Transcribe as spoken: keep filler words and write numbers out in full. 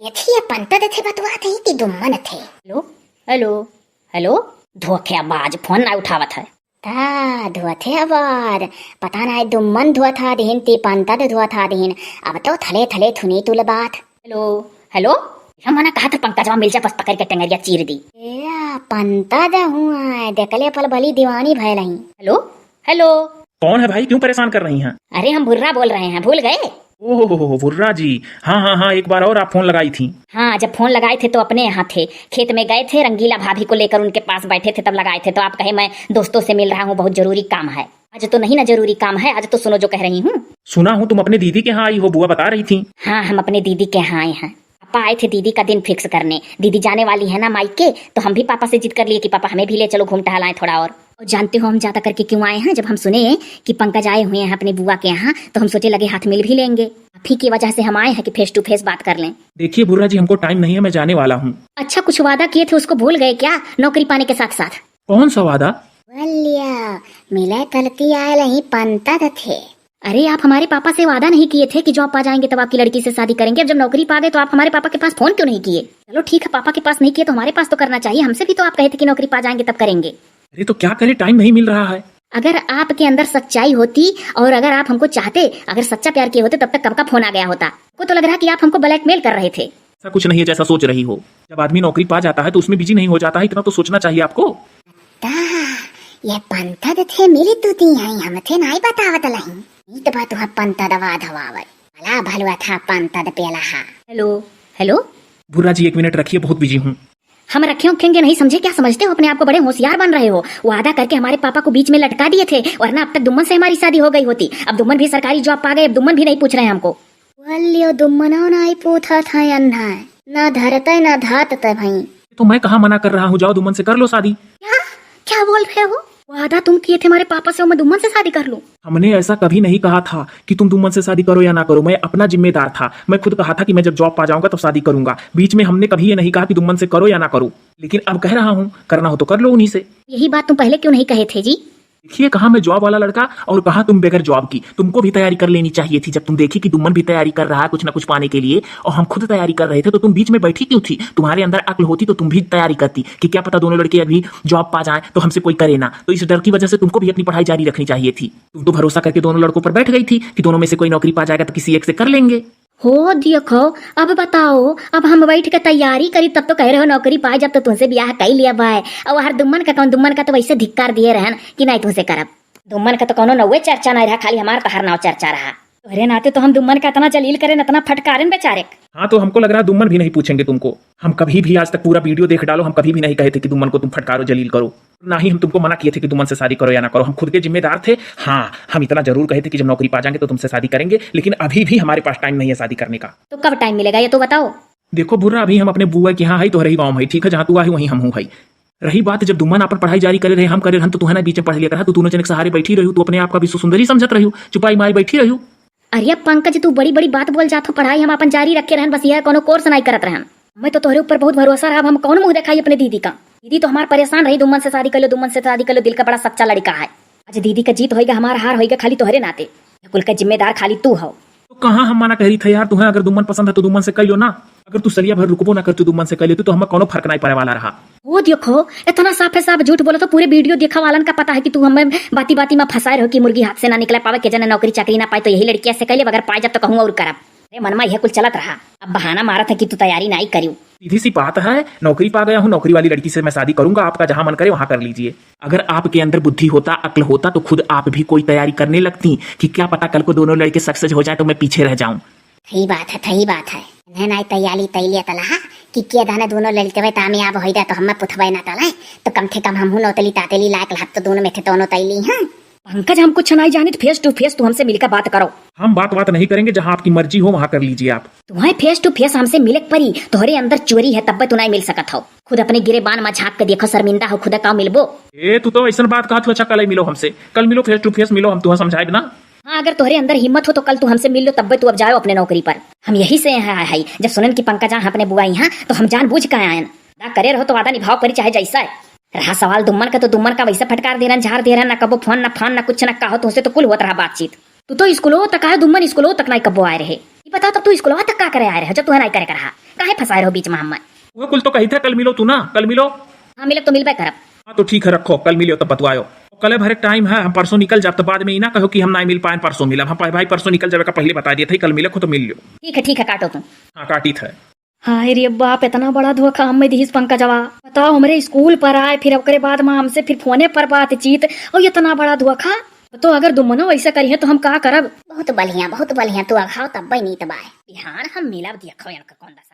एथी पंता देथे बतुआ थे कि दुम्मन थे। हेलो, हेलो, हेलो। धोखेबाज, फोन ना उठावत है। ता धोखेबाज, पता ना है दुम्मन धोथा दिहिन ती पंता दे धोथा दिहिन। अब तो थले थले थुनी तुल बात। हेलो, हेलो। हम मना कहा था पंकजवा मिल जा, बस पकड़ के टंगरिया चीर दी। ए, पंता दे हुआ, देखले पल भली दीवानी भयल ही। हेलो, हेलो। कौन है भाई, क्यों परेशान कर रही हैं? अरे हम भुर्रा बोल रहे हैं, भूल गए? ओहो हो हो, भुर्रा जी। हाँ, हाँ, हाँ, एक बार और आप फोन लगाई थी। हाँ, जब फोन लगाए थे तो अपने यहाँ थे, खेत में गए थे, रंगीला भाभी को लेकर उनके पास बैठे थे, तब लगाए थे तो आप कहे, "मैं दोस्तों से मिल रहा हूँ, बहुत जरूरी काम है।" आज तो नहीं ना जरूरी काम है, आज तो सुनो जो कह रही हूँ। सुना हूँ तुम अपने दीदी के यहाँ आई हो, बुआ बता रही थी। हाँ, हम अपने दीदी के यहाँ आए हैं। पापा आए थे दीदी का दिन फिक्स करने। दीदी जाने वाली है ना मायके, तो हम भी पापा से जिद कर लिए कि पापा हमें भी ले चलो, घूम टहलाएं थोड़ा और। और जानते हो हम ज्यादा करके क्यों आए हैं? जब हम सुने कि पंकज आए हुए हैं अपनी बुआ के यहाँ, तो हम सोचे लगे हाथ मिल भी लेंगे। आप ही की वजह से हम आए हैं कि फेस टू फेस बात कर लें। देखिए भुर्रा जी, हमको टाइम नहीं है, मैं जाने वाला हूँ। अच्छा, कुछ वादा किए थे, उसको भूल गए क्या, नौकरी पाने के साथ साथ? कौन सा वादा? बलिया, मिले तलती आयल ही पंता थे। अरे, आप हमारे पापा से वादा नहीं किए थे कि जॉब पा जाएंगे तब आपकी लड़की से शादी करेंगे? अब जब नौकरी पा गए तो आप हमारे पापा के पास फोन क्यों नहीं किए? चलो ठीक है, पापा के पास नहीं किए तो हमारे पास तो करना चाहिए, हमसे भी तो आप कहे थे कि नौकरी पा जाएंगे तब करेंगे। अरे तो क्या करें, टाइम नहीं मिल रहा है। अगर आपके अंदर सच्चाई होती और अगर आप हमको चाहते, अगर सच्चा प्यार किए होते तब तक कब का फोन आ गया होता। को तो लग रहा कि आप हमको ब्लैकमेल कर रहे थे। ऐसा कुछ नहीं है जैसा सोच रही हो। जब आदमी नौकरी पा जाता है तो उसमें बिजी नहीं हो जाता है, इतना तो सोचना चाहिए आपको। ता, ये पंथद थे मिली तू ती आई, हम थे नाई बतावत लही। नीत बा तुहा पंथद वाधवावल। भला भलुआ था पंथद पेला हा। हेलो, हेलो। भुर्रा जी, एक मिनट रखिए, बहुत बिजी हूँ। हम रखे रखेंगे नहीं समझे, क्या समझते हो अपने आप को, बड़े होशियार बन रहे हो। वादा करके हमारे पापा को बीच में लटका दिए थे, वरना अब तक दुम्मन से हमारी शादी हो गई होती। अब दुम्मन भी सरकारी जॉब पा गए, अब दुम्मन भी नहीं पूछ रहे हमको। वल्यो दुम्मनो नाई पूछा था अन्ना, ना धरते ना धातते भाई। तो मैं कहाँ मना कर रहा हूँ, जाओ दुम्मन से कर लो शादी। क्या? क्या बोल रहे हो? वादा तुम किए थे हमारे पापा से, मैं दुम्मन से शादी कर लूँ? हमने ऐसा कभी नहीं कहा था कि तुम दुम्मन से शादी करो या ना करो, मैं अपना जिम्मेदार था। मैं खुद कहा था कि मैं जब जॉब पा जाऊंगा तब शादी करूंगा। बीच में हमने कभी ये नहीं कहा कि दुम्मन से करो या ना करो, लेकिन अब कह रहा हूँ, करना हो तो कर लो उन्हीं से। यही बात तुम पहले क्यों नहीं कहे थे जी? देखिए, कहाँ मैं जॉब वाला लड़का और कहाँ तुम बगैर जॉब की। तुमको भी तैयारी कर लेनी चाहिए थी, जब तुम देखी कि दुम्मन भी तैयारी कर रहा है कुछ ना कुछ पाने के लिए और हम खुद तैयारी कर रहे थे, तो तुम बीच में बैठी क्यों थी? तुम्हारे अंदर अक्ल होती तो तुम भी तैयारी करती कि क्या पता दोनों लड़के अभी जॉब पा जाए तो हमसे कोई करे ना। तो इस डर की वजह से तुमको भी अपनी पढ़ाई जारी रखनी चाहिए थी। तुम तो भरोसा करके दोनों लड़कों पर बैठ गई थी कि दोनों में से कोई नौकरी पा जाएगा तो किसी एक से कर लेंगे। हो देखो, अब बताओ, अब हम बैठ के तैयारी करी तब तो कह रहे हो नौकरी पाए जब तो तुमसे ब्याह कई लिया भाई। और हर दुम्मन का कौन, दुम्मन का तो वैसे धिक्कार दिए रहन कि नहीं तुमसे करब। दुम्मन का तो कोनो नौवे चर्चा नहीं रहा, खाली हमार तहार नाव चर्चा रहा। तोहरे नाते तो हम दुम्मन का इतना जलील करेन, इतना फटकारेन बेचारे। हाँ, तो हमको लग रहा है दुम्मन भी नहीं पूछेंगे तुमको। हम कभी भी, आज तक पूरा वीडियो देख डालो, हम कभी भी नहीं कहे थे कि दुम्मन को तुम फटकारो, जलील करो। ना ही हम तुमको मना किए थे कि दुम्मन से शादी करो या ना करो, हम खुद के जिम्मेदार थे। हाँ, हम इतना जरूर कहे थे कि जब नौकरी पा जाएंगे तो तुमसे शादी करेंगे, लेकिन अभी भी हमारे पास टाइम नहीं है शादी करने का। तो कब टाइम मिलेगा ये तो बताओ। देखो भुर्रा, अभी हम अपने बुआ के यहाँ है, तोहरे ही गाँव में है, ठीक है, जहाँ तू आहे वहीं हम हूँ है। रही बात, जब दुम्मन अपन पढ़ाई जारी करे रहे, हम करे रहन, तो तू है ना बीच में पढ़ लिया करा, तू दोनों जने के सहारे बैठी रही, तू अपने आप का विश्व सुंदरी समझत रही, चुपाई मारी बैठी रही। अरे पंकज, तू बड़ी बड़ी बात बोल जात हो, पढ़ाई हम अपन जारी रखे रहन, बस यह कोनो कोर्स नहीं करत रहन। मैं तो तोहरे ऊपर बहुत भरोसा रहा, अब हम कौन मुंह दिखाई अपने दीदी का? दीदी तो हमार परेशान रही, दुम्मन से शादी कर लो, दुम्मन से शादी कर लो, दिल का बड़ा सच्चा लड़का है। आज दीदी का जीत होइगा, हमार हार होइगा, खाली तोहरे नाते। ये कुल का जिम्मेदार खाली तू हो। तो कहाँ हम मना कह रही था यार तुम्हें, अगर दुम्मन पसंद है तो दुम्मन से कर लो ना। अगर तू सलिया भर रुकबो ना करती, दुम्मन से कर लेती तो हमें कोनो फर्क नहीं पड़े वाला रहा। वो देखो, इतना साफे साफ झूठ बोलो तो पूरे वीडियो देखा वालन का पता है कि तू हमें बाती बाती में फंसाए रहो कि मुर्गी हाथ से ना निकले पावे, के जने नौकरी चाकरी ना पाए तो यही लड़किया से कर ले, अगर पाए जब तो कहूँ और करब। अरे मन में यह कुल चलत रहा, अब बहाना मारत है कि तू तैयारी नहीं करियो। सीधी सी बात है, नौकरी पा गया हूँ, नौकरी वाली लड़की से मैं शादी करूंगा, आपका जहाँ मन करे वहाँ कर लीजिए। अगर आपके अंदर बुद्धि होता, अक्ल होता तो खुद आप भी कोई तैयारी करने लगती कि क्या पता कल को दोनों लड़के सक्सेस हो जाए तो मैं पीछे रह जाऊं। सही बात है, सही बात है। इन्हें नाई तैयारी तैले तला कि के दाने दोनों लड़के तामियाब हो जाए तो हमें पुथबे ना तले, तो कम से कम हम हूँ नौतली तातेली लायक लाभ तो दोनों में थे दोनों तैली हैं। पंकज, हम कुछ नहीं जानित, फेस टू फेस तू हमसे मिलकर बात करो। हम बात बात नहीं करेंगे, जहाँ आपकी मर्जी हो वहाँ कर लीजिए आप। तुम्हें फेस टू फेस हमसे मिले के परी, तोहरे अंदर चोरी है तब्बे तू नहीं मिल सकत हो। खुद अपने गिरे बान में झांक के देखो, शर्मिंदा हो खुद का मिलबो। ए, तू तो ऐसन बात कहा, तू अच्छा कल ही मिलो हमसे, कल मिलो, फेस टू फेस मिलो, हम तुम्हें समझाए ना। हाँ, अगर तोहरे अंदर हिम्मत हो तो कल तू हमसे मिल लो, तब्बे तू अब जाओ अपने नौकरी पर। हम यही से यहाँ आए हैं, जब सुनन की पंकज आ अपने बुआ यहाँ तो हम जान बूझ के आयन। ना करे रहो तो वादा निभाव परी चाहे जैसा है। रहा सवाल दुम्मन का, तो दुम्मन का वैसे फटकार दे रहन, झाड़ दे रहन, ना कबो फोन, ना फान, ना कुछ, ना कहो, तुमसे तो कुल होत रहा बातचीत। तू तो स्कूलो तक आए, दुम्मन स्कूलो तक नाई कब्बो आए रहे। ई बताओ तब तू स्कूलवा तक का करे आए रहे, जब तुहे नाई करे के रहा, काहे फंसाए रहो बीच में हम्मे? वो कुल तो कही थे, कल मिलो तू ना, कल मिलो। हाँ, मिलब तो मिलबे करब। हाँ, तो ठीक है, रखो, कल मिलो तब बतवायो। कल भरे टाइम है, हम परसों निकल जाब, तो बाद में ई ना कहो कि हम नाई मिल पाएन, परसों मिलब। हम भाई परसों निकल जाबे का पहले बता दिए थे, कल मिले खो तो मिल लियो। ठीक है, ठीक है, काटो तुम। हाँ, काटी थे। हाय रे बाप, इतना बड़ा धोखा हमें दिहिस पंकजवा। बताओ, हमरे स्कूल पर आए, फिर ओकरे बाद में हमसे फिर फोने पर बातचीत, और इतना बड़ा धोखा। तो अगर दुमनो ऐसा करिहे तो हम का करब? बहुत बढ़िया, बहुत बढ़िया, तू अघाव तब्बे नीत बाय। बिहान हम मिलब, देखो इनका कौन दशा।